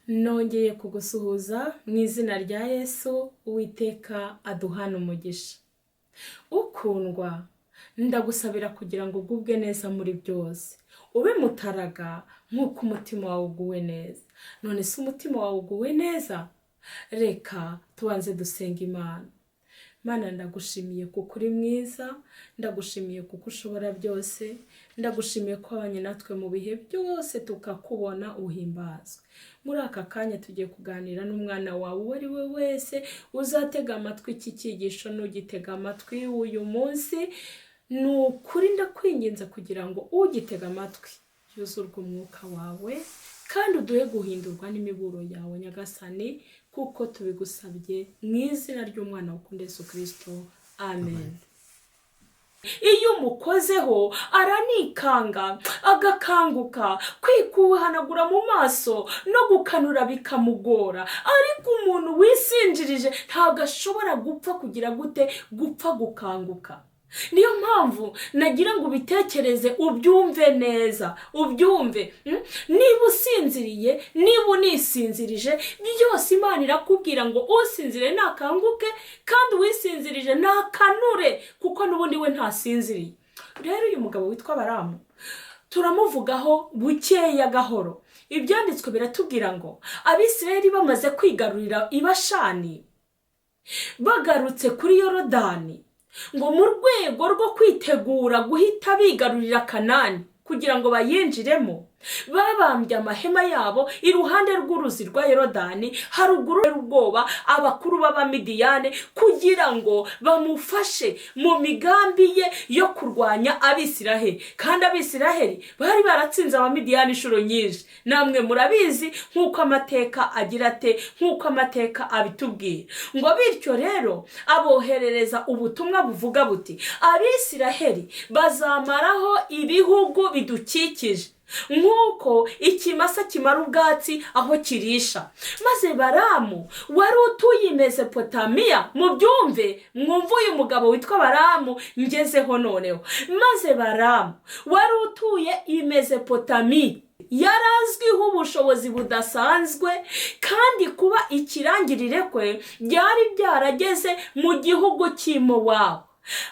Nongeye kugusuhuza mu izina rya Yesu. Uwiteka aduhana umugisha. Ukundwa, ndagusabira kugira ngo ugubwe neza muri byose, ube mutaraga nk'uko umutima wawe uguwe neza. None se umutima wawe uguwe neza? Reka tubanze dusenga Imana. Mana, ndagushimiye kuko uri mwiza, ndagushimiye kuko ushobora byose, ndagushimiye ko wabanye natwe mu bihe byose tukakubona. Uhimbazwe. Muri aka kanya tugiye kuganira n'umwana wawe uwo ari we wese uzatega amatwi iki cyigisho. N'ugitega amatwi uyu munsi, ni ukuri ndakwinginze kugira ngo ugitega amatwi yuzurwe umwuka wawe, kandi uduhe guhindurwa n'imiburo yawe, Nyagasani, kuko tubigusabye mu izina ry'umwana ukunda Yesu Kirisito, amen. Iyo umukozeho aranikanga agakanguka, kwikuhanagura mu maso no gukanura bikamugora. Ariko umuntu wisinzirije ntabwo ashobora gupfa kugira gute? Gupfa gukanguka. Niyo mpamvu nagira ngo ubitekereze, ubyumve neza, ubyumve. Niba usinziriye, niba unisinzirije, byose Imana irakubwira ngo usinzire nakanguke, kandi uwisinzirije nakanure, kuko n'ubundi we ntasinziriye. Rero uyu mugabo witwa Baramu turamuvugaho bukeya gahoro. Ibyanditswe biratubwira ngo Abisirayeli bamaze kwigarurira Ibashani, bagarutse kuri Yorodani, ngo mu rwego rwo kwitegura guhita bigarurira Kanani kugira ngo bayinjiremo, babambye amahema yabo iruhande rw'uruzi rwa Yorodani, haruguru y'ubwoba abakuru b'Abamidiyane, kugira ngo bamufashe mu migambi ye yo kurwanya Abisiraheli. Kandi Abisiraheli bari baratsinze Abamidiyane inshuro nyinshi, namwe murabizi, nk'uko amateka agira ate? Nk'uko amateka abitubwira. Ngo bityo rero aboherereza ubutumwa buvuga buti: "Abisiraheli bazamaraho ibihugu bidukikije nk'uko ikimasa kimara ubwatsi aho kirisha." Maze Baramu wari utuye i Mezopotamiya, mubyumve, mwumve uyu mugabo witwa Baramu ngezeho noneho. Maze Baramu wari utuye i Mezopotamiya yari azwiho ubushobozi budasanzwe, kandi kuba ikirangirire kwe byari byarageze mu gihugu cy'Imowabu.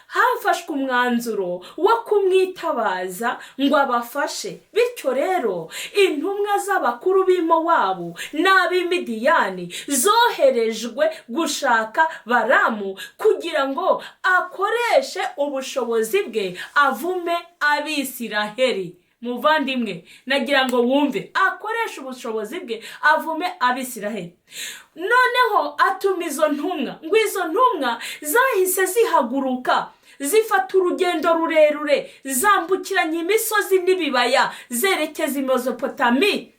Hafashwe umwanzuro wo kumwitabaza ngo abafashe. Bityo rero intumwa z'abakuru b'Imowabu n'ab'Imidiyani zoherejwe gushaka Baramu kugira ngo akoreshe ubushobozi bwe avume Abisiraheli. Muvandimwe, nagira ngo wumve: akoreshe ubushobozi bwe avume Abisiraheli. Noneho atuma izo ntumwa. Ngo izo ntumwa zahise zihaguruka, zifata urugendo rurerure, zambukiranya imisozi n'ibibaya, zerekeza i Mezopotami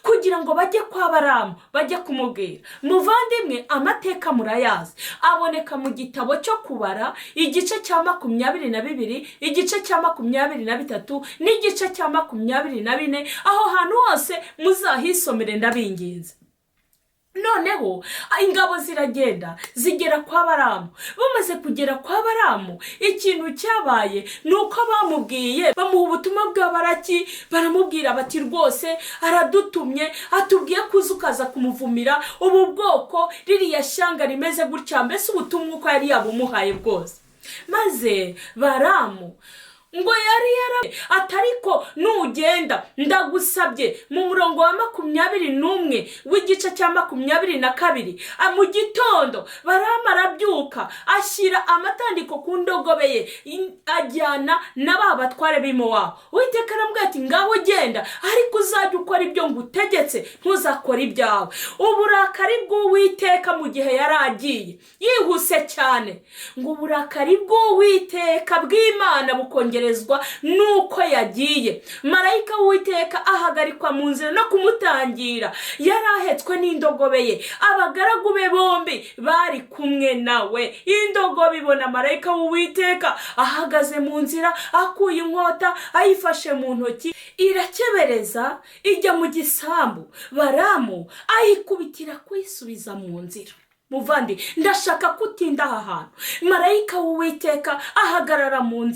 kugira ngo bajye kwa Baramu, bajye kumubwira. Muvandimwe, amateka murayazi, aboneka mu gitabo cyo Kubara, igice cya 22, igice cya 23 n'igice cya 24. Aho hantu hose muzahisomere, ndabinginze. Noneho ingabo ziragenda, zigera kwa Baramu. Bamaze kugera kwa Baramu, ikintu cyabaye ni uko bamubwiye, bamuha ubutumwa bwa Baraki. Baramubwira bati: "Rwose aradutumye, atubwiye ko uza ukaza kumuvumira ubu bwoko, ririya shyanga rimeze gutya." Mbese ubutumwa uko yari yabumuhaye bwose. Maze Baramu ngo yari yara atariko nugenda, ndagusabye, mu murongo wa 21 w'igice cya 22. Mu gitondo Baramu arabyuka, ashyira amatandiko ku ndogobe ye, ajyana na ba batware b'Imowabu. Uwiteka aramubwira ati: "Ngaho genda, ariko uzajya ukora ibyo ngutegetse, ntuzakore ibyawe." Uburakari bw'Uwiteka, mu gihe yari agiye yihuse cyane, ngo uburakari bw'Uwiteka bw'Imana bukongerera Akeberezwa nuko yagiye. Marayika w'Uwiteka ahagarikwa mu nzira no kumutangira, yari ahetswe n'indogobe ye, abagaragu be bombi bari kumwe nawe. Indogobe ibona marayika w'Uwiteka ahagaze mu nzira, akuye inkota ayifashe mu ntoki, irakebereza ijya mu gisambu. Baramu ayikubitira kuyisubiza mu nzira. Muvandi, ndashaka kutinda aha hantu. Marayika w'Uwiteka ahagarara mu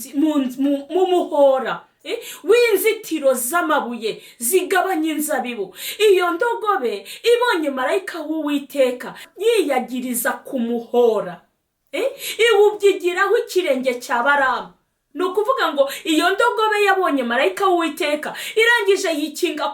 muhora w'inzitiro z'amabuye zigabanya inzabibu. Iyo ndogobe ibonye marayika w'Uwiteka yiyagiriza kumuhora, iwubyigiraho ikirenge cya Baramu. Ni ukuvuga ngo iyo ndogobe yabonye marayika w'Uwiteka, irangije yikinga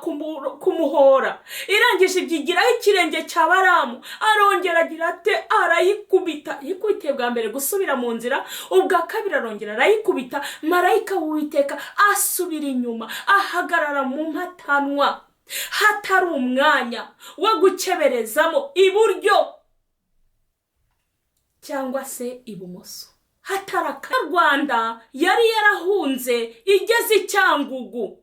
kumuhora, irangije ibyigiraho ikirenge cya Baramu. Arongera agira ate? Arayikubita. Yikubitiye bwa mbere gusubira mu nzira, ubwa kabiri arongera arayikubita. Marayika w'Uwiteka asubira inyuma, ahagarara mu mpatanwa, hatari umwanya wo gukeberezamo iburyo cyangwa se ibumoso. Hataraka Rwanda yari yarahunze igeze i Cyangugu,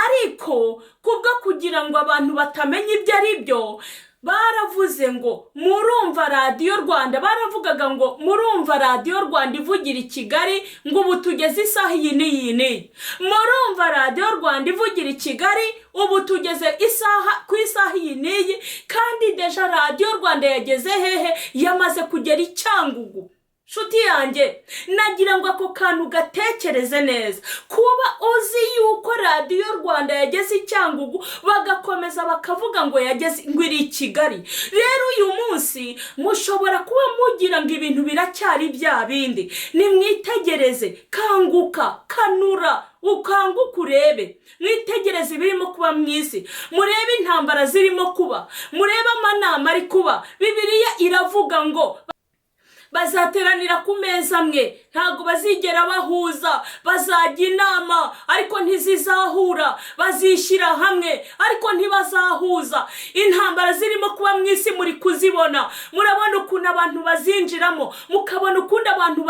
ariko kubwo kugira ngo abantu batamenya ibyo ari byo, baravuze ngo murumva Radiyo Rwanda, baravugaga ngo murumva Radiyo Rwanda ivugira i Kigali, ngo ubu tugeze isaha iyi n'iyi n'iyi. Murumva Radiyo Rwanda ivugira i Kigali, ubu tugeze isaha ku isaha iyi n'iyi, kandi déjà Radiyo Rwanda yageze hehe? Yamaze kugera i Cyangugu. Nshuti yanjye, nagira ngo ako kantu gatekereze neza. Kuba uzi yuko Radiyo Rwanda yageze i Cyangugu, bagakomeza bakavuga ngo yageze, ngo iri i Kigali. Rero uyu munsi mushobora kuba mugira ngo ibintu biracyari bya bindi. Nimwitegereze, kanguka, kanura, ukanguka urebe, mwitegereze ibirimo kuba mu isi, murebe intambara zirimo kuba, murebe amanama ari kuba. Bibiliya iravuga ngo bazateranira ku meza amwe, ntabwo bazigera bahuza, bazajya inama ariko ntizizahura, bazishyira hamwe ariko ntibazahuza. Intambara zirimo kuba mu isi muri kuzibona, murabona ukuntu abantu bazinjiramo, mukabona ukuntu abantu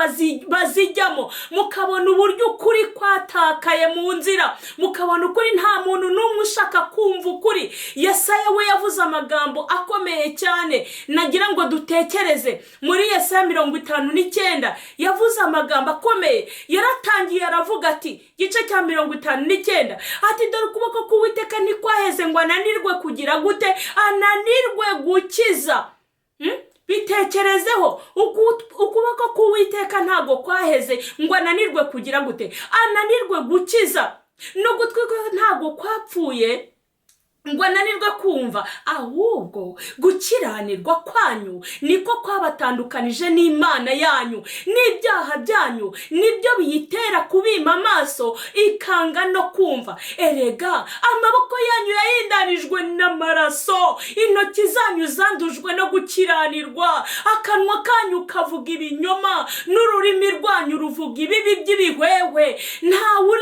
bazijyamo, mukabona uburyo ukuri kwatakaye mu nzira, mukabona ukuri nta muntu n'umwe ushaka kumva ukuri. Yesaya we yavuze amagambo akomeye cyane, nagira ngo dutekereze. Muri Yesaya 59 yavuze amagambo akomeye. Yaratangiye aravuga ati, gice cya 59, ati dore ukuboko k'Uwiteka ntikwaheze ngo ananirwe kugira gute? Ananirwe gukiza. Bitekerezeho, ukuboko k'Uwiteka ntabwo kwaheze ngo ananirwe kugira gute? Ananirwe gukiza. N'ugutwi kwe ntabwo kwapfuye ngo ananirwe kumva, ahubwo gukiranirwa kwanyu niko kwabatandukanije n'Imana yanyu, n'ibyaha byanyu nibyo biyitera kubima amaso ikanga no kumva. Erega amaboko yanyu yahindanijwe n'amaraso, intoki zanyu zandujwe no gukiranirwa, akanwa kanyu kavuga ibinyoma, n'ururimi rwanyu ruvuga ibibi by'ibihwehwe. Ntawe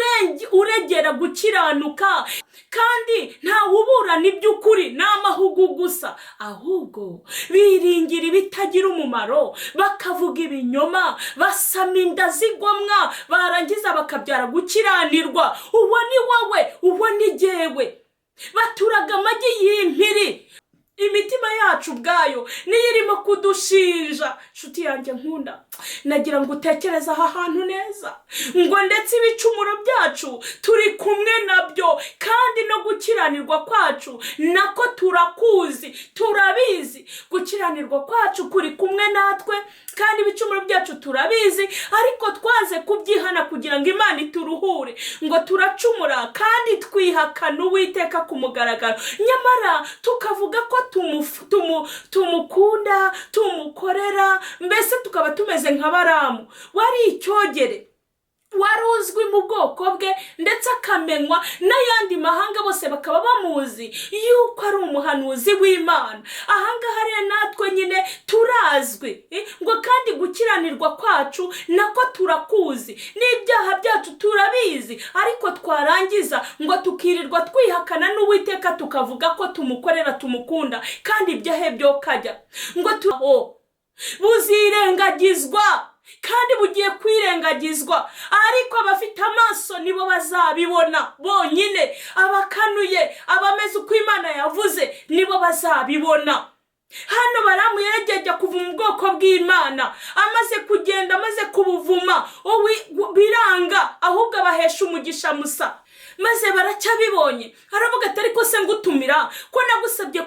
uregera gukiranuka, kandi ntawe uburana iby'ukuri, ni amahugu gusa. Ahubwo biringira ibitagira umumaro, bakavuga ibinyoma, basama inda zigomwa, barangiza bakabyara gukiranirwa. Uwo ni wowe, uwo ni jyewe. Baturaga amagi y'impiri. Imitima yacu ubwayo niyo irimo kudushinja. Nshuti yanjye nkunda, nagira ngo utekereze aha hantu neza, ngo ndetse ibicumuro byacu turi kumwe nabyo, kandi no gukiranirwa kwacu nako turakuzi, turabizi. Gukiranirwa kwacu kuri kumwe natwe, kandi ibicumuro byacu turabizi, ariko twaze kubyihana kugira ngo Imana ituruhure. Ngo turacumura kandi twihakana Uwiteka ku mugaragaro, nyamara tukavuga ko tumukunda, tumukorera, mbese tukaba tumeze nka Baramu wari icyogere, wari uzwi mu bwoko bwe, ndetse akamenywa n'ayandi mahanga bose bakaba bamuzi yuko ari umuhanuzi w'Imana. Ahangaha rero natwe nyine turazwi, ngo kandi gukiranirwa kwacu nako turakuzi, n'ibyaha byacu turabizi, ariko twarangiza ngo tukirirwa twihakana n'Uwiteka, tukavuga ko tumukorera, tumukunda, kandi ibyahe byo kajya ngo buzirengagizwa. Kandi bugiye kwirengagizwa, ariko abafite amaso nibo bazabibona bonyine. Abakanuye, abameze uko Imana yavuze, nibo bazabibona. Hano Baramu yaragerageje kuva mu bwoko bw'Imana. Amaze kugenda, amaze kubuvuma, biranga, ahubwo abahesha umugisha musa. Maze baracyabibonye, aravuga ati: "Ariko se ngutumira ko nagusabye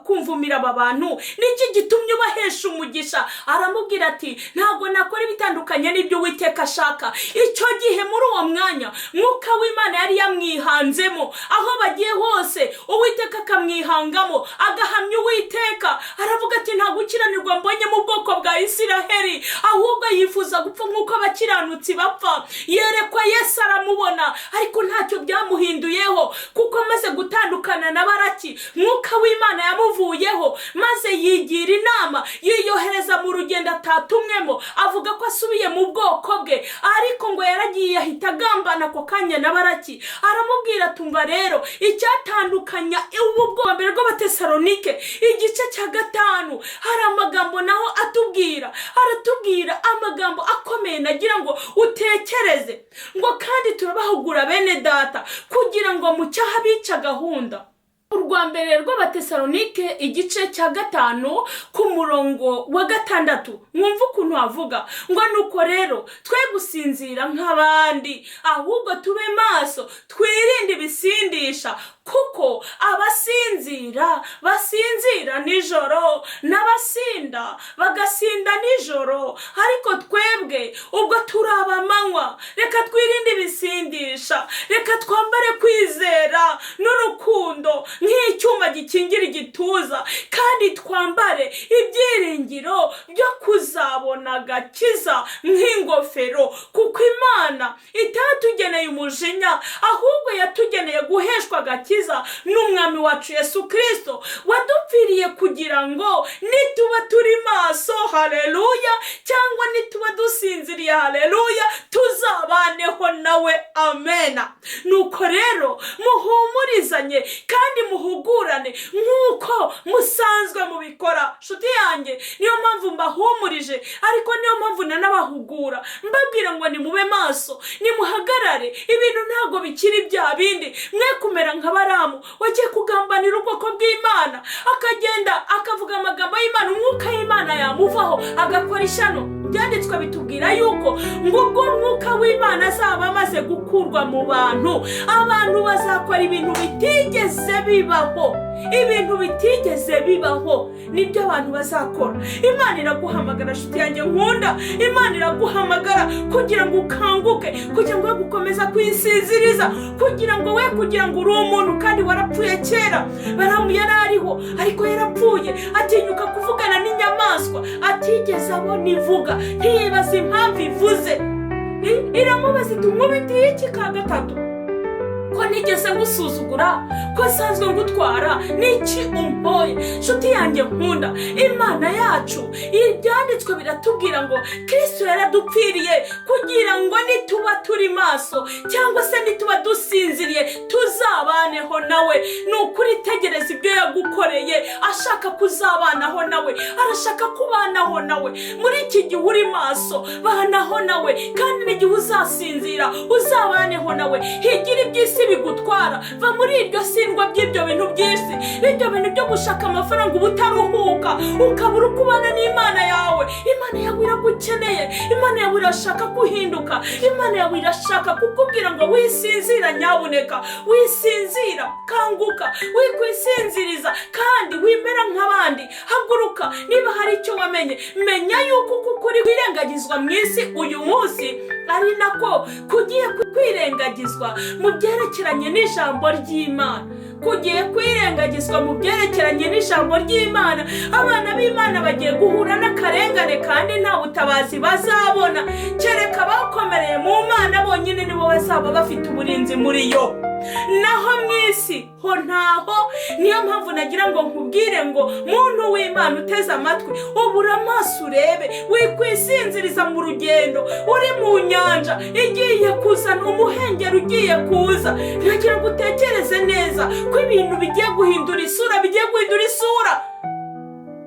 kumvumira aba bantu, niki gitumye ubahesha umugisha?" Aramubwira ati: "Ntabwo nakora ibitandukanye n'ibyo Uwiteka ashaka." Icyo gihe, muri uwo mwanya, Mwuka w'Imana yari yamwihanzemo. Aho bagiye hose Uwiteka akamwihangamo, agahamya Uwiteka. Aravuga ati: "Nta gukiranirwa mbonye mu bwoko bwa Isiraheli." Ahubwo yifuza gupfa nk'uko abakiranutsi bapfa. Yerekwa Yesu, aramubona, ariko ntacyo byamuhinduyeho, kuko amaze gutandukana na Baraki, Mwuka w'Imana yamuvuyeho, maze yigira inama, yiyohereza mu rugendo atatumwemo, avuga ko asubiye mu bwoko bwe. Ariko ngo yaragiye, ahita agambana ako kanya na Baraki. Aramubwira: "Tumva rero icyatandukanya ubu bwoko." Mbere rw'Abatesalonike igice cya 5, hari amagambo naho atubwira, aratubwira amagambo akomeye nagira ngo utekereze, ngo: "Kandi turabahugura, bene data, kugira ngo mu cyaha bica gahunda." Urwa mbere rw'Abatesalonike igice cya 5 ku murongo wa 6, mwumva ukuntu havuga ngo: "Nuko rero twe gusinzira nk'abandi, ahubwo tube maso, twirinde ibisindisha, kuko abasinzira basinzira nijoro, n'abasinda bagasinda nijoro. Ariko twebwe ubwo turi abamanywa, reka twirinde ibisindisha, reka twambare kwizera n'urukundo nk'icyuma gikingira igituza, kandi twambare ibyiringiro byo kuzabona agakiza nk'ingofero, kuko Imana itatugeneye umujinya, ahubwo yatugeneye guheshwa agakiza n'Umwami wacu Yesu Kirisito, wadupfiriye kugira ngo nituba turi maso, haleluya, cyangwa nituba dusinziriye, haleluya, tuzabaneho nawe." Amena. Nuko rero muhumurizanye kandi muhugurane nk'uko musanzwe mubikora. Nshuti yanjye, niyo mpamvu mbahumurije, ariko niyo mpamvu nanabahugura, mbabwira ngo nimube maso, nimuhagarare. Ibintu ntabwo bikiri bya bindi. Mwe kumera nka Baramu wagiye kugambanira ubwoko bw'Imana, akagenda akavuga amagambo y'Imana, umwuka w'Imana yamuvaho agakora ishyano. Byanditswe bitubwira yuko ngo ubwo Umwuka w'Imana azaba amaze gukurwa mu bantu, abantu bazakora ibintu bitigeze bibaho. Ibintu bitigeze bibaho nibyo abantu bazakora. Imana iraguhamagara, nshuti yanjye nkunda. Imana iraguhamagara kugira ngo ukanguke, kugira ngo we gukomeza kwisinziriza, kugira ngo we kugira ngo uri umuntu kandi warapfuye kera. Baramu yari ariho ariko yarapfuye. Atinyuka kuvugana n'inyamaswa atigeze abona ivuga, ntiyibaza impamvu ivuze. Iramubaza iti: "Nkubitiye iki ka gatatu, ko nigeze ngusuzugura, ko nsanzwe ngutwara, n'iki umpoye?" Nshuti yanjye nkunda, Imana yacu, ibyanditswe biratubwira ngo Kirisito yaradupfiriye kugira ngo nituba turi maso cyangwa se nituba dusinziriye, tuzabaneho nawe. Ni ukuri, tegereza ibyo yagukoreye. Ashaka kuzabanaho nawe, arashaka kubanaho nawe. Muri iki gihe uri maso, banaho nawe, kandi n'igihe uzasinzira uzabaneho nawe. Higira iby'isi bigutwara, va muri iryo sindwa by'ibyo bintu by'isi, ibyo bintu byo gushaka amafaranga uba utaruhuka, ukabura uko ubana n'Imana yawe. Imana yawe iragukeneye. Imana yawe irashaka guhinduka. Imana yawe irashaka kukubwira ngo wisinzira, nyabuneka wisinzira, kanguka, wikwisinziriza kandi wimera nk'abandi. Haguruka. Niba hari icyo wamenye, menya yuko uko kuri kwirengagizwa mu isi uyu munsi ari nako kugiye kwirengagizwa mu byerekeranye n'ijambo ry'Imana, kugiye kwirengagizwa mu byerekeranye n'ijambo ry'Imana. Abana b'Imana bagiye guhura n'akarengane kandi nta butabazi bazabona, kereka abakomereye mu Mana bonyine nibo bazaba bafite uburinzi muri yo, naho mu isi ho ntaho. Niyo mpamvu nagira ngo nkubwire ngo: muntu w'Imana uteze amatwi, ubura amaso urebe, wikwisinziriza mu rugendo uri mu nyanja igiye kuzana umuhengeri ugiye kuza. Nagira ngo utekereze neza ko ibintu bigiye guhindura isura, bigiye guhindura isura.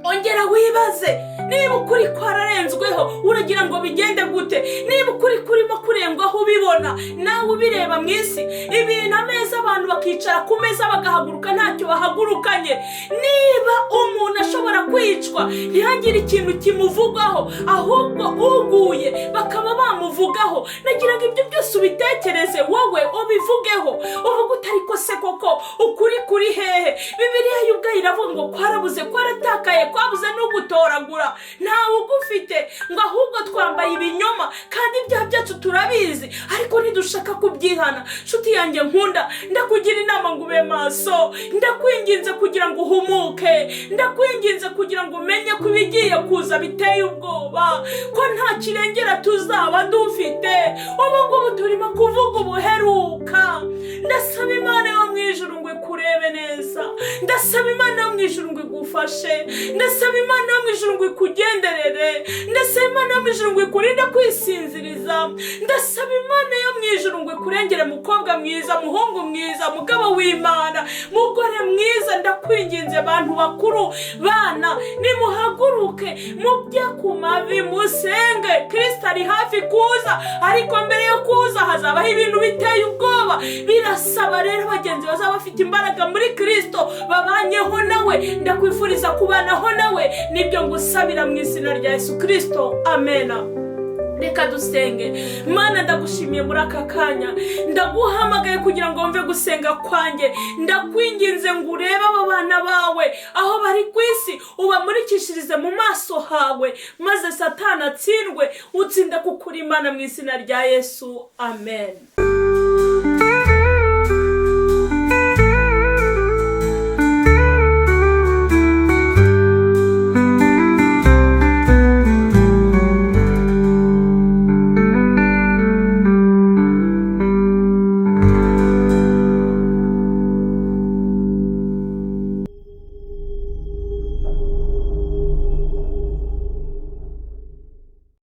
Ongera. Ongera wibaze niba ukuri kwararenzweho, uragira ngo bigende gute? Niba ukuri kurimo kurengwaho, ubibona nawe, ubireba mu isi, ibintu, ameza, abantu bakicara ku meza bagahaguruka ntacyo bahagurukanye. Niba umuntu ashobora kwicwa ntihagire ikintu kimuvugwaho, ahubwo uguye bakaba bamuvugaho, nagira ngo ibyo byose ubitekereze, wowe ubivugeho, uvuge uti: "Ariko se koko ukuri kuri hehe?" Bibiliya yo ubwayo iravuga ngo kwarabuze, kwaratakaye, kwabuze n'ugutoragura, ntawe ugufite, ngo ahubwo twambaye ibinyoma, kandi ibyaha byacu turabizi ariko ntidushaka kubyihana. Nshuti yanjye nkunda, ndakugira inama ngo ube maso. Ndakwinginze kugira ngo uhumuke. Ndakwinginze kugira ngo umenye ko ibigiye kuza biteye ubwoba, ko nta kirengera tuzaba dufite. Ubu ngubu turimo kuvuga ubuheruka. Ndasaba Imana yo mu ijuru ngo ikurebe neza. Ndasaba Imana yo mu ijuru ngo igufashe. Ndasaba Imana yo mu ijuru ngo ikugenderere. Ndasaba Imana yo mu ijuru ngo ikurinde kwisinziriza. Ndasaba Imana yo mu ijuru ngo ikurengere, mukobwa mwiza, muhungu mwiza, mugabo w'Imana, mugore mwiza. Ndakwinginze, abantu bakuru, bana, nimuhaguruke mujye ku mavi musenge. Kirisita ari hafi kuza, ariko mbere yo kuza hazabaho ibintu biteye ubwoba. Birasaba rero bagenzi bazaba bafite imbaraga muri Kirisito, babanyeho nawe. Ndakwifuriza kubanaho nawe, nibyo ngusabira mu izina rya Yesu Kirisito, amena. Reka dusenge. Mana, ndagushimiye muri aka kanya. Ndaguhamagaye kugira ngo wumve gusenga kwanjye. Ndakwinginze ngo urebe aba bana bawe aho bari ku isi, ubamurikishirize mu maso hawe, maze Satana atsindwe, utsinde kuko uri Imana, mu izina rya Yesu, amen.